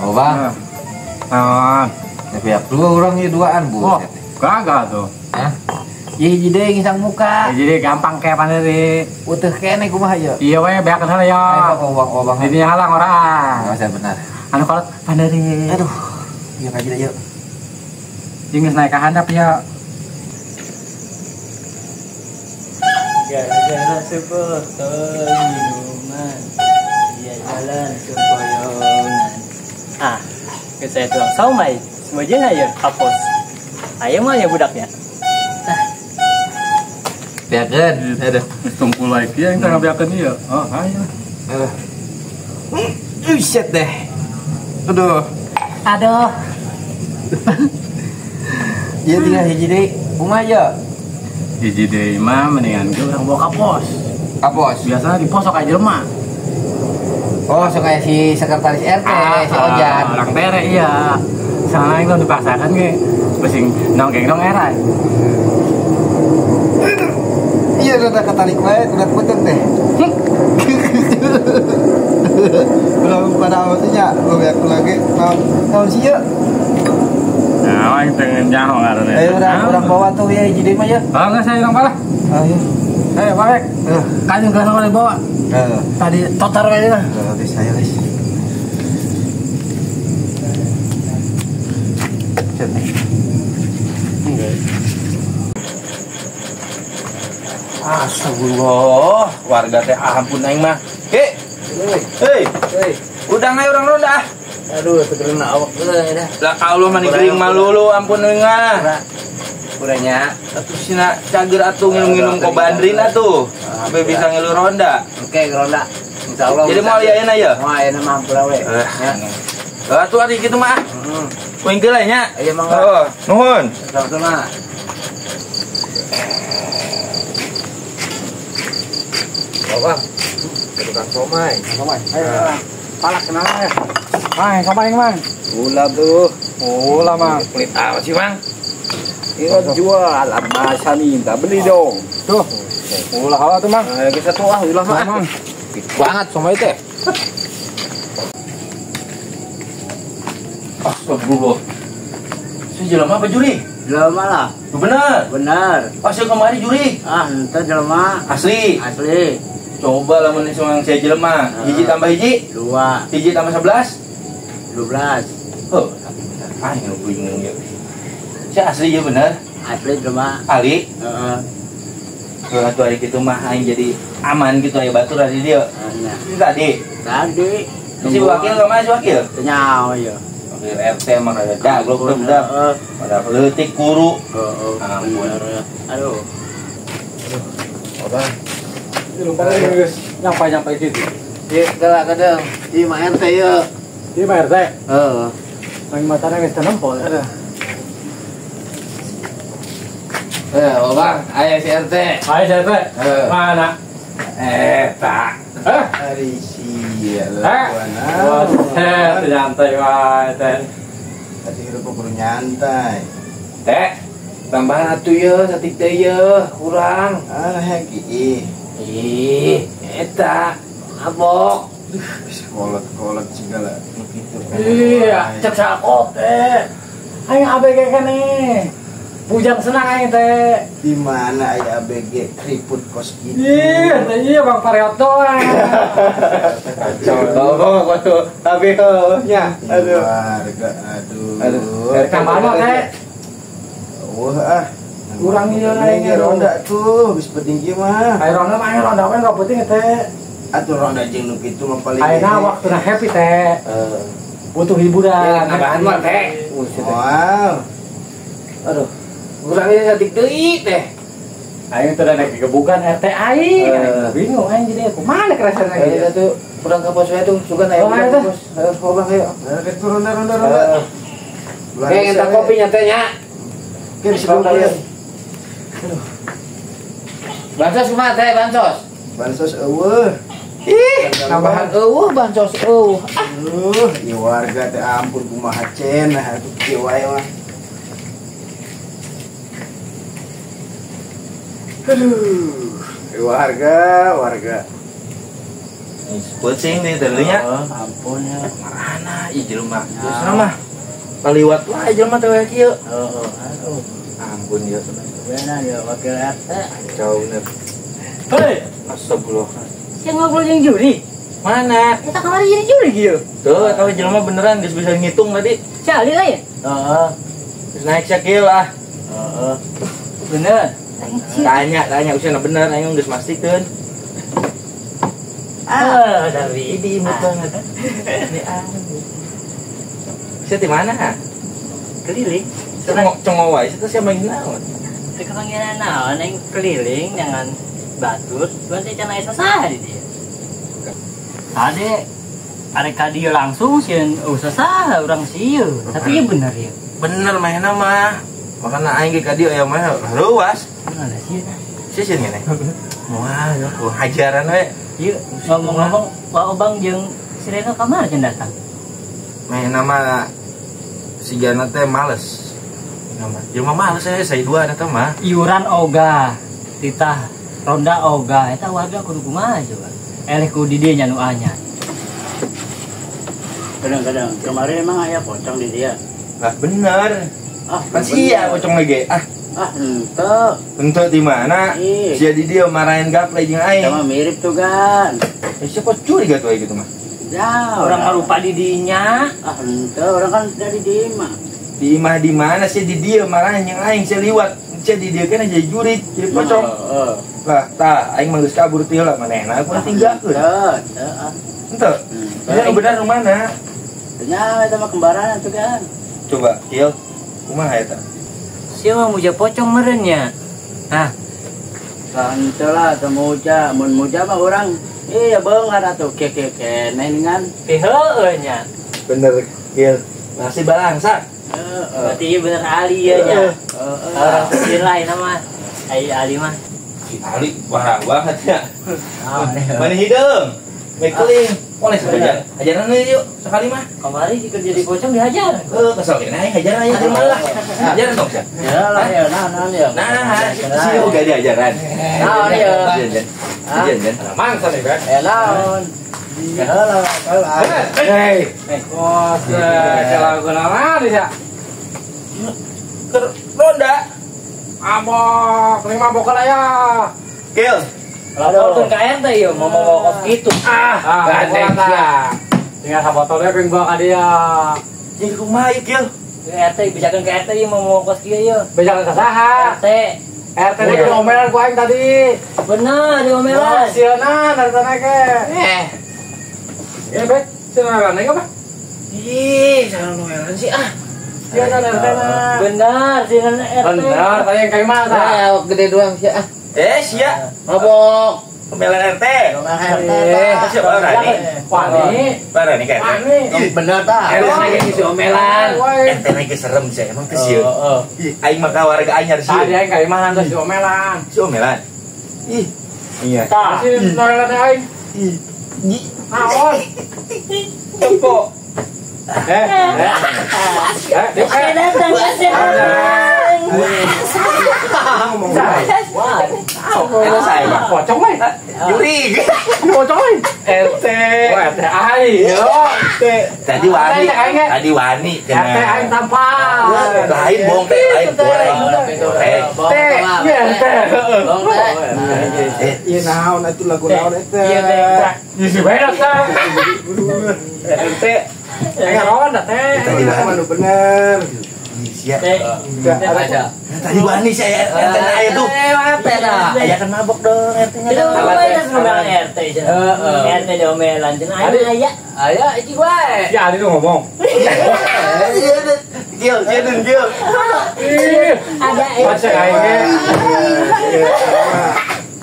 Oh bang. Ah. Tapi ya dua orang ya duaan bu. Oh, gagal tuh. Hah? Ya hiji deui ngisang muka. Hiji deui gampang kayak panderi. Uteuh keneh kumaha ya? Iya we beak sana ya. Ayo obang-obang. Ini halang orang. Enggak usah benar. Anu kolot panderi. Aduh. Iya kaji dah yuk. Jeung geus naik ka handap ya. Gara-gara sebotol minuman, dia jalan sempoyongan. Ah, ke saya tuang somai, semua je ya hapus. Ayo mah ya budaknya. Nah. Biarkan, aduh. Tumpul lagi yang tengah biarkan dia. Oh, ayo. Aduh. Buset deh. Aduh. Aduh. Iya tinggal hiji deui. Kumaha ya? Hiji deui mah mendingan ge urang bawa ka pos. Ka pos. Biasanya di pos sok aya jelema. Oh, sok aya si sekretaris RT, si Ojan. Orang tere iya. Sana itu dipaksakan ge besing nonggeng dong era. Iya udah ketarik wae, udah putung teh. Belum pada awalnya, belum aku lagi. Tahun sih ya. Nah, aing pengen nyaho ngaranna. Ayo urang bawa tuh ya hiji deui mah ya. Oh, enggak saya urang bawa. Ayo. Ayo, balik. Kanyung gelas boleh bawa. Tadi totar kayaknya. Heeh, saya guys. Astagfirullah, warga teh ampun aing mah. Hei. Hei. Hei. Udang ayo urang ronda ah. Aduh, tegereun awak teh dah. Lah Allah mah gering malulu ampun aing mah. Kurangnya atuh sina cager atuh nginum-nginum kobandrin atuh. Sampai bisa ngilu ronda. Oke, ronda. Insyaallah. Jadi mau ayeuna ya? Moal ayeuna mah ampun we. Ya. Atuh ari kitu mah. Heeh. Kuing heula nya. Iya mangga. Oh, nuhun. Sama-sama. Bang, tukang somai. Somai. Ayo, palak kenal ya. Mang, somai mang. Ulah tuh. Ulah mang. Kulit apa sih mang? Ini kan jual, masa minta beli dong. Tuh. Ulah apa tuh mang? Ayo kita tuh ah, ulah mang. Banget somai teh. Astagfirullah. Si jelema apa juri? Jelema lah. Benar. Benar. Pas kemarin juri. Ah, ente jelema. Asli. Asli. Coba lah mun seorang saya jelema. Hiji tambah hiji? 2. Hiji tambah 11? 12. Oh, tapi benar. Ah, yang bingung ya. Si asli ya benar. Asli jelema. Ali? Heeh. Kalau atuh ari kitu mah aing jadi aman gitu aya batur ari dieu. Heeh. Tadi. Tadi. Si wakil ka mana si wakil? Teu nyaho ya. Wakil RT emang ada daglok tuh budak. Pada leutik kuru. Heeh. Ampun. Aduh. Aduh. Abang. Lupa lagi guys, nyampe gitu. Iya, kadang kadang. Iya, mah RT ya. Iya, mah RT. Heeh. Lagi matanya guys tenempol. Aduh. Bang, ayo si RT. Ayo si RT. Mana? Tak. Eh, ari sia lah. Wah, nyantai wae, teh. Tadi hirup kudu nyantai. Teh, tambahan atuh ye, satik teh ye, kurang. Ah, hek ih. Ih, eta mabok. Bisa kolot-kolot segala gitu. Iya, cek sakot teh. Aing ABG keneh. Bujang senang aing teh. Di mana aya ABG keriput kos gitu. Iya, teh iya Bang Parioto. Kacau. Oh, kok tapi nya. Aduh. Warga, aduh. Aduh. Tambahan teh. Wah, ah. Kurang ieu aing ronda tuh, geus penting ieu mah. Ayo ronda mah ronda we enggak penting teh. Atuh ronda jeung nu kitu mah paling. Ayeuna waktuna happy teh. Butuh hiburan. Ya, tambahan mah teh. Wow. Aduh. Kurang ieu satik deui teh. Aing teh naik digebukan RT aing. Bingung aing jadi kumaha kerasana gitu. Ayo tuh kurang ka pos we tuh, sugan aya pos. Ayo bang ayo. Ayo ronda ronda ronda. Kayak minta kopi nya teh nya. Oke, bisa dulu. Aduh. Bansos kumaha teh bansos? Bansos eueuh. Ih, tambahan eueuh bansos eueuh. Aduh, ieu warga teh ampun kumaha cenah atuh kieu wae mah. Aduh, ieu warga, warga. Pusing nih tadinya. Ampun ya. Marana ieu jelema. Terus mah kaliwat wae jelema teh we kieu. Heeh, aduh. Ampun ya. Benar ya wakil RT. Kacau bener. Hei, astagfirullah. Sia ngobrol jeung juri. Mana? Kita kemarin jadi juri kieu. Tuh, eta jelema beneran geus bisa ngitung tadi. Cali lah ya? Heeh. Geus naik sakil ah. Heeh. Bener. Tanya usiana bener aing geus mastikeun. Ah, tapi ini imut banget. Ini aneh. Sia di mana? Keliling. Cengok wae sia teh sia main naon? Teu kapanggih naon aing keliling dengan batur, cuman teh can aya sasaha di dieu. Ade arek ka dieu langsung sieun eueuh sasaha urang sieun. Tapi ieu bener ieu. Bener mainna mah. Makana aing ge ka dieu aya mah reuas. Bener sieun. Sia sieun ngene. Moal, hajaran we. Ieu ngomong-ngomong Pak Obang jeung si Reno kamari can datang. Mainna mah si Gana teh males. Nama. Jelema males saya dua eta mah. Iuran ogah, titah ronda ogah, eta warga kudu kumaha coba. Eleh ku di dieu nya nu anyar. Kadang-kadang kemarin emang aya pocong di dia. Lah bener. Ah, kan sia pocong lagi. Ah, henteu. Henteu di mana? Sia di dieu marahin gaple jeung aing. Sama mirip tuh kan. Sia kok curiga tuh gitu mah. Ya, orang ngarupa di dinya. Ah, henteu, orang kan dari di imah. Di imah di mana sih di dieu marahin jeung aing sia liwat. Sia di dieu kan jadi jurik, jadi pocong. Lah, tah aing mah geus kabur teh lah manehna aku tinggalkeun. Henteu, ah. Henteu. Ini benar nu mana? Nya eta mah kembaran atuh kan. Coba, Kil. Kumaha eta? Sia mah muja pocong meureun nya. Hah. Henteu lah teu muja, mun muja mah urang iya beungar atuh keke keneh ngan. Heueuh nya. Bener, Kil. Masih balangsa. Heeh. Berarti ieu bener Ali ieu nya. Heeh. Orang kecil lain mah. Ai Ali mah. Si Ali parah banget ya. Mana hideung? Mekeling. Boleh saja. Ajaran yuk sekali mah. Kemarin di kerja di pocong dihajar. Kesel kena aing hajar aja di rumah lah. Ajaran dong sia. Ya lah ya, nah ya. Nah, si uga diajaran. Naon ya. Jajan. Mangsa nih, Bek. Naon. Ya lah, lah. Hei. Bos, salah guna sia. Keur ronda. Amok, lima bokal aya. Kil. Laporkeun ka RT ieu mau mau kos kitu. Ah, gandeng sia. Tinggal sabotolnya ping bawa ka dia. Jadi kumaha ieu, Kil? RT bejakeun ka RT ieu mau mau kos kieu ieu. Bejakeun ka saha? RT. RT teh diomelan ku aing tadi. Bener diomelan. Sieuna RT na ge. Eh, Bek, sieuna aing apa? Ih, salah noelan sih ah. Sieuna RT na. Bener, sieuna RT. Bener, tadi yang kayak mana tah? Gede doang sia ah. Sia. Mabok. Omelan RT. Omelan RT. Siapa Rani? Wani. Rani kan? Wani. Bener tah. RT lagi ngisi omelan. RT lagi serem sih, emang teh sieun. Ih, aing mah ka warga anyar sieun. Tadi aing ka imah geus diomelan. Si omelan. Ih. Iya. Tah, si noelan aing. Ih. Naon? Tempo. Datang. Wah, itu saya mah pocong we. Juri. Pocong we. RT. RT aing. Tadi wani. Tadi wani. RT aing tampar. Lain bohong teh, lain goreng. T. Iya RT. Bohong teh. Ieu naon atuh lagu naon eta? Iya teh. Isi beres teh. RT. Aing ronda teh. Tadi wani bener. Sia. Tadi wani saya RT aya tuh. RT dah. Aya kan mabok dong RT-nya. Itu omelan RT. Heeh. RT diomelan cenah aya aya. Aya iki wae. Ya Ali tuh ngomong. Gil, sieun Gil. Ada Baca aing ge.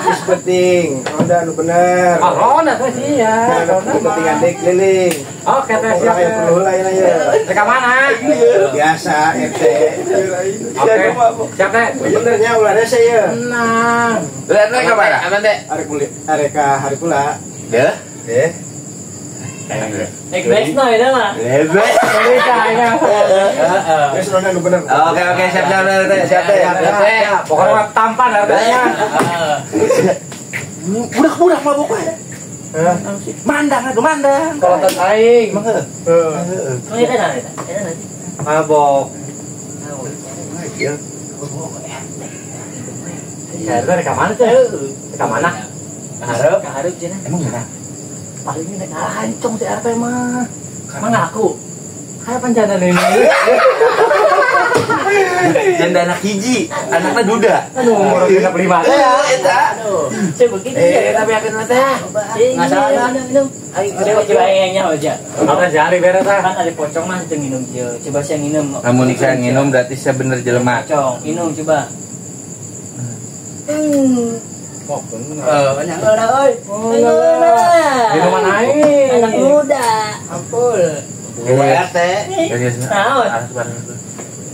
Terus penting, ronda nu bener. Ah, ronda teh sih ya. Ronda penting adek keliling. Oke teh siap. Orang yang perlu lain aja. Reka mana? Biasa RT. Oke. Siap teh. Benernya ulah rese ya. Nah. Lihat ke mana? Aman teh. Arek kulit, arek ka hari pula. Deh. Deh. Naik besno ya mah. Lebes. Heeh. Wes ronda nu bener. Oke oke siap siap teh siap teh. Pokoknya mah tampan RT-nya. Budak-budak mabok wae. Mandang atuh mandang. Kolotot aing. Emang heuh. Heeh. Oh, eta naon eta? Eta naon? Mabok. Iya. Ya, itu rek ka mana teh? Rek ka mana? Kahareup. Kahareup cenah. Emang geunah? Palingnya rek ngalancong si RT mah. Emang ngaku. Kayak pancana ini. Janda anak hiji, anaknya duda. Aduh, umur 35 teh ya. Eta. Aduh, saya begitu ya. Tapi yakin mah teh. Nggak salah. Minum. Aing Coba coba aing nyaho aja. Apa sih hari beres ah? Kan ada pocong mah teu nginum kieu. Coba saya nginum. Namun saya nginum berarti saya bener jelema. Pocong, minum coba. Oh, bener. Banyak orang euy. Minuman aing. Anak muda. Ampul. RT. Naon?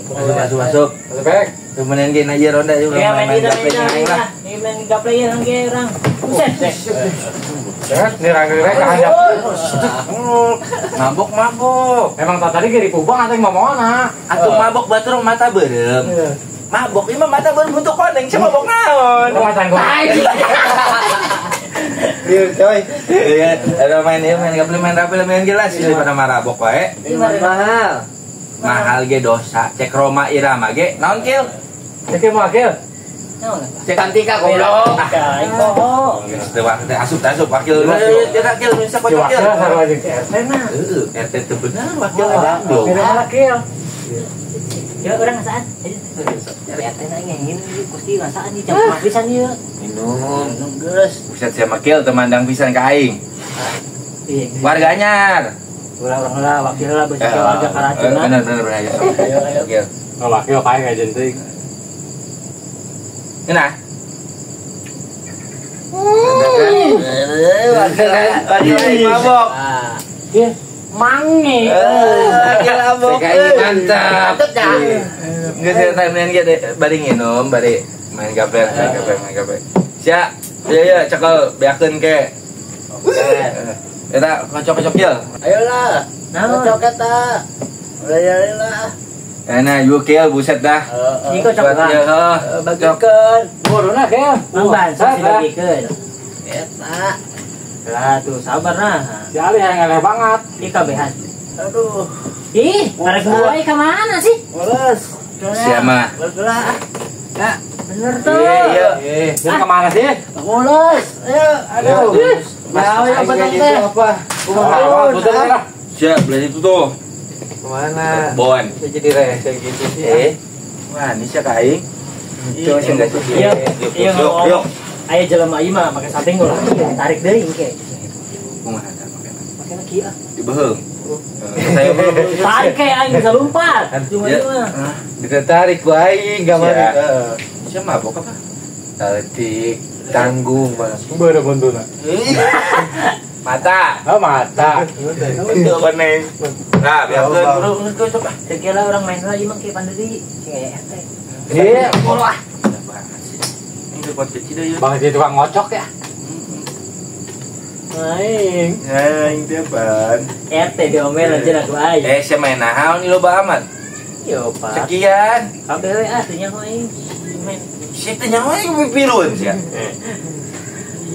Masuk masuk. Masuk bek. Temenan ge na ieu ronda ieu Ya main main di gaple main aing lah. lah. Main gaple ya orang ge orang. Buset deh. Set, nirang-nirang ka handap. Mabok mabok. Emang tadi ge dipubang atuh ngomongna. Atuh mabok batur mata beureum. Mabok ieu mah mata beureum untuk koneng sia mabok naon. Macan gua. Liur coy. Iya, ada main ieu main gaple main rapel main gelas daripada marabok wae. Minuman mahal. Mahal ge dosa. Cek Roma Irama ge naon kil? Cek mau kil. Naon apa? Cek Cantika goblok. Aing poho. Geus teu teh asup asup wakil. Tidak kil bisa kocok kil. Wakil sarua jeung si RT na. Heeh, RT teu bener wakil ada. Beda malah kil. Ya urang ngasaan. RT na ngingin kusti ngasaan ieu jam pisan ieu. Minum. Minum geus. Buset sia mah kil teu mandang pisan ka aing. Warga anyar. Urang lah wakil lah beusi warga karacunan. Bener bener bener ayo. Ayo ayo. Kil. Oh, wakil kae kayak jenting. Nah. Wakil mabok. Kil mangi. Wakil mabok. Mantap. Mantap ya. Enggak sih timeline ge bari nginum, bari main gaple, main gaple, main gaple. Sia, iya iya cekel beakeun ke. Eta kocok-kocok kieu. Ayolah. Naon? Kocok eta. Ulah lah. Nah, yuk kieu buset dah. Ieu kocok lah. Heeh. Bagikeun. Borona kieu. Mang bansos dibagikeun. Eta. Lah tuh sabar nah. Si Ali yang aneh banget. Ih kabehan. Aduh. Ih, ngarek gua ka mana sih? Mules. Siapa? Bergerak. Ya, bener tuh. Iya, iya. Ini kemana sih? Mules. Ayo, aduh. Mas, ya bener teh. Apa? Kumaha? Siap, beli itu tuh. Kemana? Bon. Saya jadi rese gitu sih. Wah, ini siapa aing? Iya, iya. Iya, yuk. Ayo jelema ieu mah make samping ulah. Tarik deui engke. Kumaha tah make? Make kieu ah. Dibeheung. Saya tarik kayak aing bisa lompat. Cuma ieu mah. Ditarik ku aing gambar. Siapa mabok apa? Tarik tanggung bang. Beureum buntuna. Mata. Oh, mata. Itu koneng. Nah, biarkeun bro, geus coba. Sekira orang main lagi mah kieu panderi sing aya RT. Iya, bola. Ini buat kecil ya. Bang jadi tukang ngocok ya. Aing. Aing depan. RT diomel aja lah ku aing. Sia main naon nih loba amat. Yo, Pak. Sekian. Kabeh we ah teu nyaho aing. Main. Sia teu nyaho aing pipirun sia.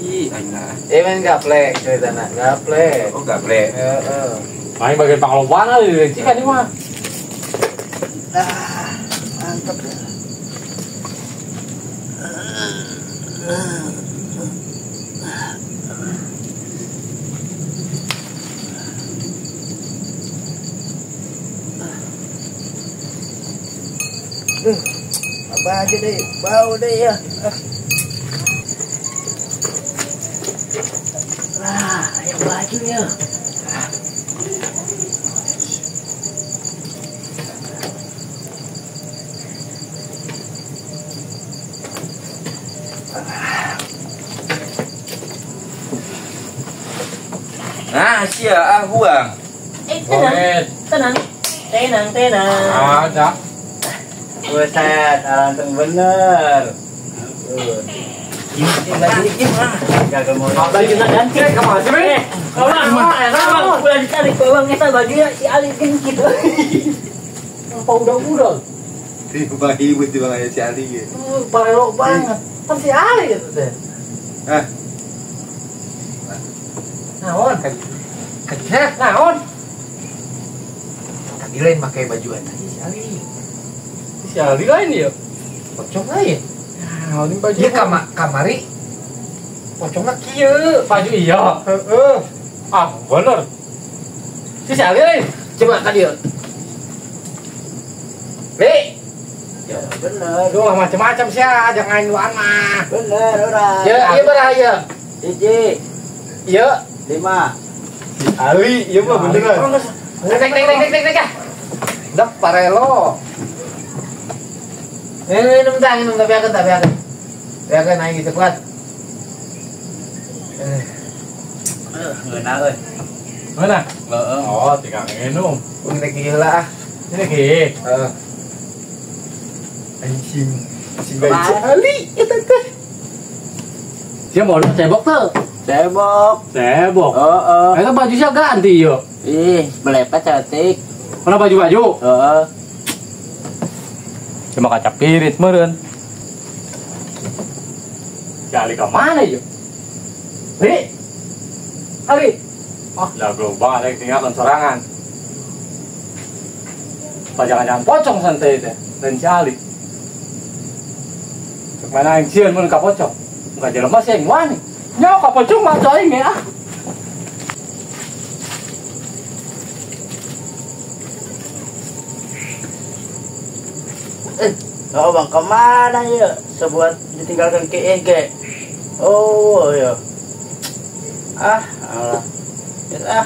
Ih, aing lah. Main gaplek ceritana, gaplek. Oh, gaplek. Heeh. Main bagian panglombaan lah di kan ini mah. Ah, mantap ya. Duh, apa aja deh, bau deh ya. Lah, ayo baju ya. Nah, sia ah buang. Tenang, tenang, tenang, tenang. Ada. Buset, langsung bener. Baju nak ganti. Kamu masih beli? Kamu, udah ditarik bawang eta bajunya si Ali kan gitu. Apa udah-udah? Dibagi ibu di bawahnya si Ali gitu. Parelo banget. Kan si Ali gitu deh. Hah? Naon? Kadinya Naon? Tadi lain pakai baju eta si Ali. Si Ali lain ya? Pocong lain. Naon ini baju? Ieu kamari pocongna kieu. Baju iya. Heeh. Ah, bener. Si Ali lain. Coba ka dieu. Li. Ya bener. Aduh lah macam-macam sih ya, jangan duaan mah. Bener orang. Ya, ieu baraha ieu? Hiji, Ieu 5. Si Ali, ieu mah beneran. Nek nek nek nek nek ah. Dak parelo. Minum tah, minum tapi akan tapi akan. Biarkan aing gitu kuat. Ngeunah euy. Mana? Heeh. Oh, tinggal minum. Ung rek ieu lah ah. Ini ki. Heeh. Anjing. Si bayi si Ali eta teh. Dia mau cebok tuh. Cebok. Cebok. Heeh. Eta baju sia ganti yo. Ih, belepet cantik. Mana baju-baju? Heeh. Cuma kaca pirit meureun. Si Ali ke mana yo? Li. Ali. Oh, jago banget tinggalkan sorangan. Apa jangan-jangan pocong santai teh. Lain si Ali. Mana yang sieun mun ka pocong? Muka jelema sih yang wani. Nyawa ka pocong mah aing ya. Oh bang, kemana ya? Sebuat ditinggalkan ke EG. Oh ya. Ah, alah. Ya ah.